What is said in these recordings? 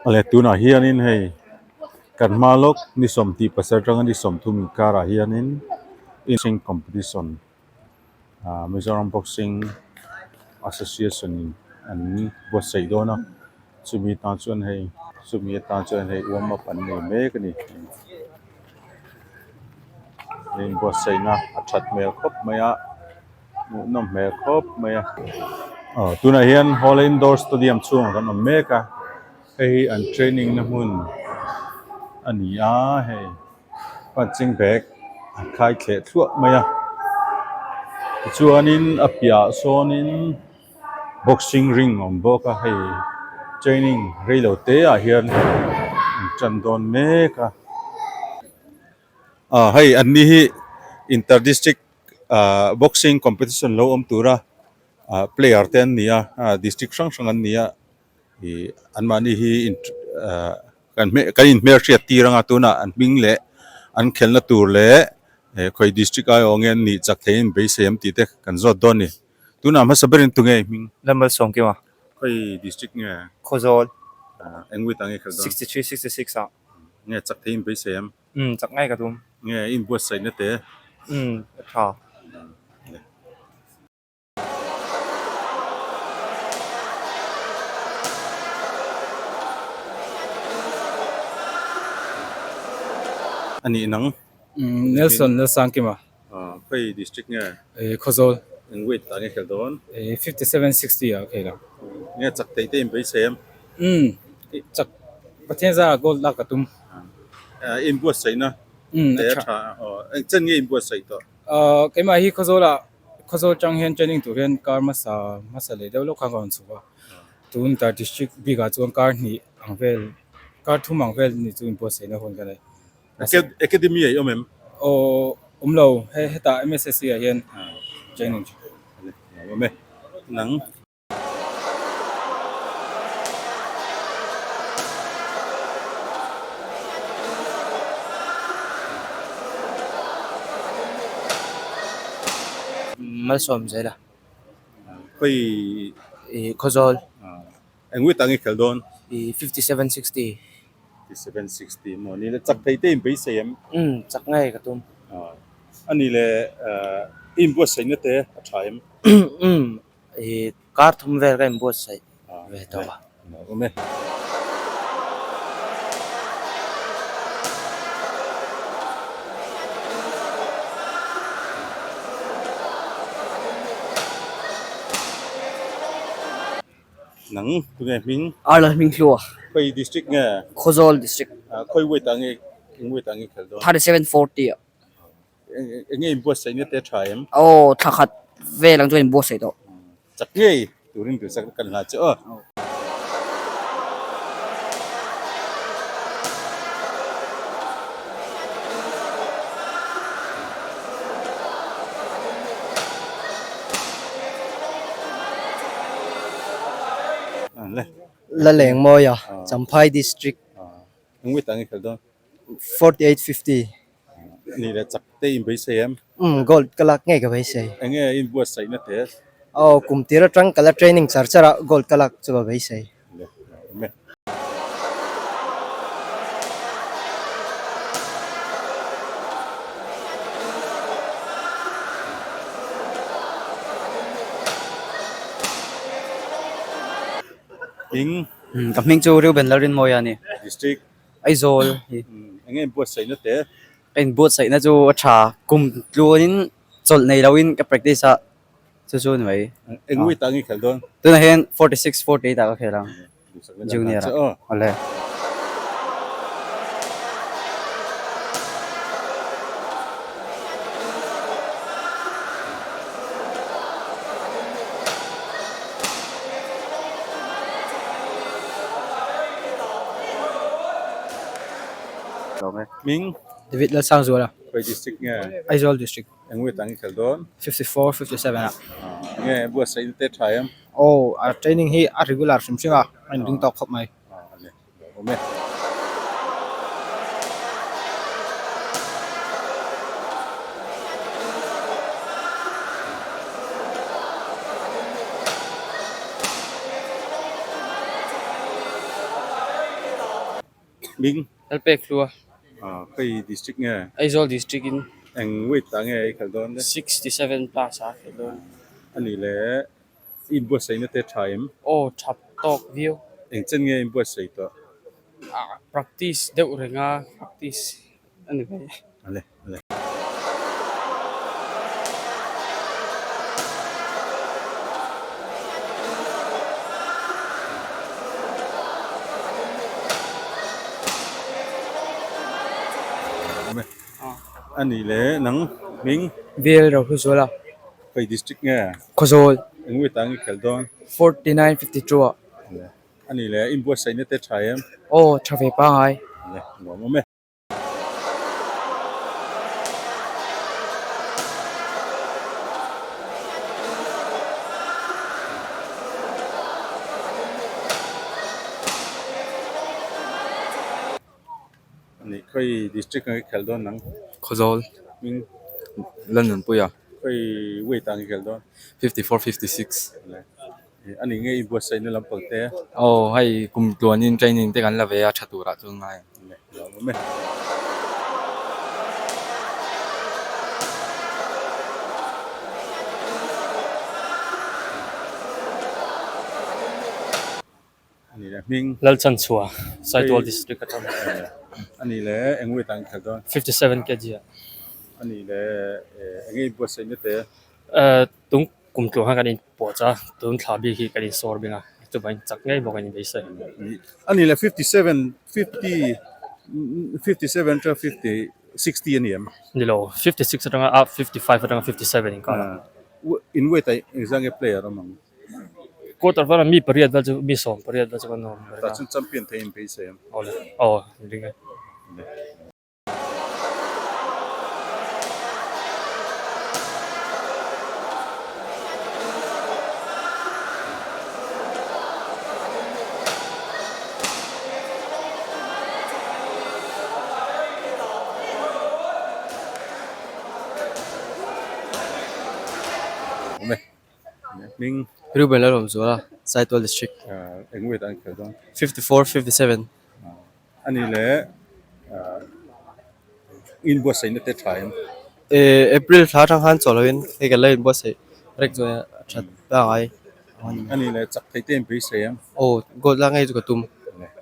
Awle tunah hianin hei kan hma lawk ni sawmtih pasarih atanga ni sawmthum inkarah hianin boxing competition ah Mizoram boxing association in an buatsaih dawn a chumi tan chuan hei chumi atan chuan hei warm up an nei mek a ni inbuatsaihna a that hmel khawp mai a. Hmuhnawm hmel khawp mai a. Aw tunah hian Hall Indoor Stadium chhungah kan awm mek a, hei hi an training na hmun a ni a hei punching bag an khai thleh thluah mai a tichuanin a piahah sawnin boxing ring a awm bawk a hei training reilo te ah hian an tan dawn mek a ah hei an ni hi inter district. ah boxing competition lo awm tura ah player te an ni a ah district hrang hrang an ni a ih anmahni hi in ah kan hmel kan inhmelhriat tir anga tunah an hming leh an khelhna tur leh eh khawi district aiawh nge an nih chak theihin beisei an tih te kan zawt dawn a ni tunah hmasa berin tunge hming Lalmalsawmkima khawi district nge Khawzawl ah eng weight ah nge khelh dawn 63 66 ah nge chak theihin beisei am. Umm chak ngai ka tum. Nge i inbuatsaihna te? Umm a tha. A nih nang? Umm Nelson Lalsangkima. Khawi district nge? Khawzawl. Eng weight ah nge khel dawn? 57 60 ah khel ang. Nge chak theih te inbeisei em? Umm chak Pathian zarah gold lak ka tum. Inbuatsaihna te a tha eng chen nge inbuatsaih tawh? Keimah hi Khawzawlah Khawzawl chang hian training tur hian kar hmasa hmasa leh deuh lawk khan ka rawn chhuk a. Tun tar district bikah chuan kar hnih ang vel kar thum ang vel ni chu inbuatsaihna hun ka nei. Academy ah i awm em? Aw awm lo hei hetah MSSC ah hian training Awm e nang. Malsawm zel a. Khawi I Khawzawl. Eng weight ah nge khel dawn? I 57 60. 57 60 maw ni le chak thei te in beisei em? Umm chak ngei ka tum. A ni le i inbuatsaihna te a tha em? Umm I kar thum vel ka inbuatsaih ve tawh a. Awm e. Nang tunge hming? Arla hming hlua. Khawi district nge? Khawzawl district. Khawi weight ah nge eng weight ah nge khelh dawn? 37 40 ah. Eng nge inbuatsaihna te tha em? Aw thla khat vel ang chuan inbuatsaih tawh. Chak ngei turin duhsak kan hla che aw. Lalengmawia, Champhai District. Engmawih tah nge khelh dawn? 48 50. Ni leh chak te in beisei em? Umm gold ka lak ngei ka beisei. Enge in buatsaihna te? Aw kum tir atang ka la training char char a gold ka lak chu ka beisei. Le awm e. Ing. Ka hming chu Reuben Lalrinmawia a ni. District. Aizawl hi. Enge inbuatsaihna te? Ka inbuatsaihna chu a tha. Kum tluanin chawlh nei loin ka practice a, chu chu ni mai. Eng weight ah nge i khelh dawn? Tunah hian 46, 48 ah ka khel ang. Junior ah. Awle. Hming? David Lalsangzuala. Khawi district nge? Aizawl district. Eng weight ah nge khelh dawn? 54, 57 ah. Nge buatsaihna te tha em? Aw, a training hi a regular hrim hrim a, a inring tawk khawp mai. Awm e. Ming. Lalpek hlua. Ah, kei district nge? Aizawl district in. Eng weight ah nge i khalh dawn le? 67 plus ah a khalh dawn. Ani le i inbuatsaihna te tha em? Aw, tha tawk viau. Eng chen nge i inbuatsaih tawh? Ah, practice deuh reng a, practice a ni mai. Ale, ale. Ani le nang hming? Vel Rohluzuala. Khawi district nge? Khawzawl. Eng weight ah nge khelh dawn? 49 52 ah. Ani le inbuatsaihna te tha em? Aw, tha ve pangai. Ale, nuam awm e. Ani khawi district ang i khelh dawn nang? Khawzawl. Hming? London puia. Khawi weight ang i khelh dawn? 54 56. Ani nge i buatsaihna lampang te? Aw hei kum tluanin training te kan la ve a tha turah chuan ngai ang. Lawm awm e. Ani le hming. Lalchanchhua, Saitual District atang. Ani le eng weight ah an khelh dawn? 57 kg ah. Ani le eng nge i buatsaihna te? Tung kum tluang khan kan in pawh cha, tun thla bik hi kan in sawr bing a, chuvangin chak ngei bawk an in beisei. Ani le 57, 50, 57 to 50, 60 a ni em? Ni lo, 56 atanga a 55 atanga 57 inkar a. In weight ah engzah nge player awm ang? Quarter final mi pariat vel chu mi 18 vel chu kan awm reng a. Tah chuan champion thei in beisei em? Aw le, aw ring e. Hming. Reuben Lalawmzuala, Saitual District. Eng weight an khelh dawn? 54, 57. Ani le in buatsaihna te tha em? April thla atang khan chawlh loin hei kan la in buatsaih rek chuan a that ta ngai. Ani le chak thei te in beisei em? Aw, gold la ngei chu ka tum.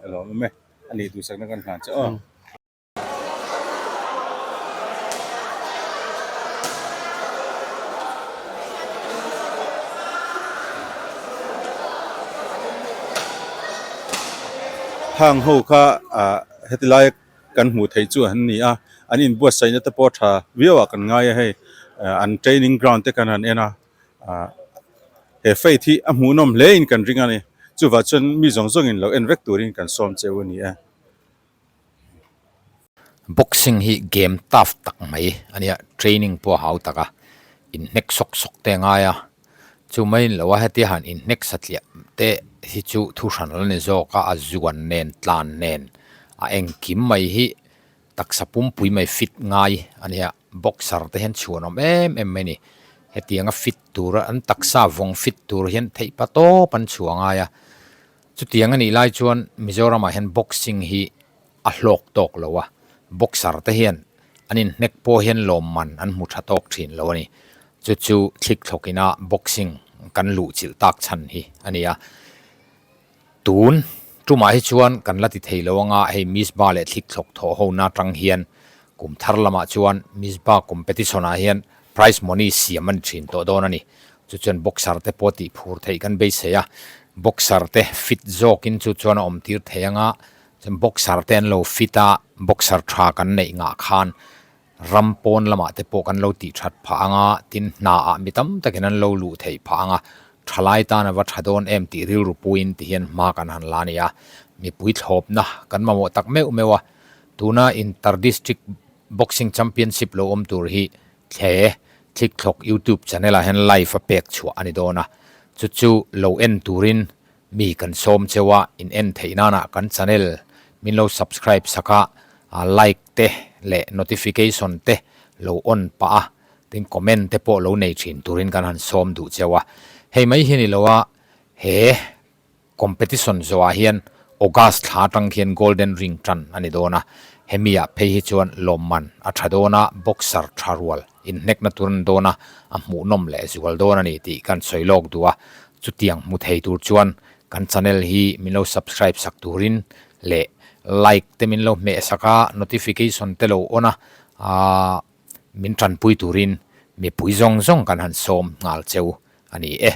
A lawm awm e. Ani duhsakna kan hlan che aw. Hang ho kha ah heti lai kan hmuh theih chu an ni a, an inbuatsaihna te pawh tha viau ah kan ngai a hei an training ground te kan han en a ah he faith hi a hmuhnawm hle in kan ring a ni chuvah chuan mi zawng zawng in lo en vek turin kan sawm cheu a ni e. Boxing hi game tough tak mai a nia, training pawh a hau tak a, inhnek sawk sawk te a ngai a, chu mai in lo a hetia han inhnek satliah te hi chu thu hran la ni zawk a, a zuan nen tlan nen a engkim mai hi taksa pumpui mai fit ngai a nia, boxer te hian chhuan awm em em mai a ni, hetianga fit tura an taksa vawng fit tur hian theih pa tawp an chhuah ngai a. Chutiang a nih lai chuan Mizoramah hian boxing hi a hlawk tawk lo a, boxer te hian an inhnek pawh hian lawmman an hmu tha tawk thin lo a ni. Chu chu thlik thlawkina boxing kan luh chilh tak chhan hi a ni a. Tun tumah hi chuan kan la ti thei lo anga hei Misba leh thlik thlawk thawh hona atang hian kum thar lamah chuan Misba competition ah hian prize money siam a ni thin tawh dawn a ni. Chu chuan boxer te pawh tih phur theih kan beisei a, boxer te fit zawkin chu chuan a awm tir thei anga, chuan boxer te an lo fit a, boxer tha kan neih ngah khan ram pawn lamah te pawh kan lo tih that phah anga, tin hna ah mi tam takin an lo luh theih phah anga, thalai tan a va tha dawn em tih rilru puiin ti hian hma kan han la a ni a, mipui thlawpna kan mamawh tak meuh meuh a, tuna inter district boxing championship lo awm tur hi Thle Thlikthlawk YouTube channel ah hian live a pek chhuah a ni dawn a, chu chu lo en turin mi kan sawm cheu a, in en theih nanah kan channel min lo subscribe sak a, like te leh notification te lo on pah a, tin comment te pawh lo nei thin turin kan han sawm duh cheu a. Hei mai hi ni lo a, he Competition zawhah hian August thla atang khian Golden Ring tan a ni dawn a, hemi ah phei hi chuan lawmman a tha dawn a, boxer tha rual inhnekna tur an dawn a, a hmuhnawm leh zual dawn a ni tih kan sawi lawk duh a, chutiang hmu thei tur chuan kan channel hi min lo subscribe sak turin leh like te min lo hmeh sak a, notification te lo on a, aah min tanpui turin mipui zawng zawng kan han sawm nghal cheu a ni e.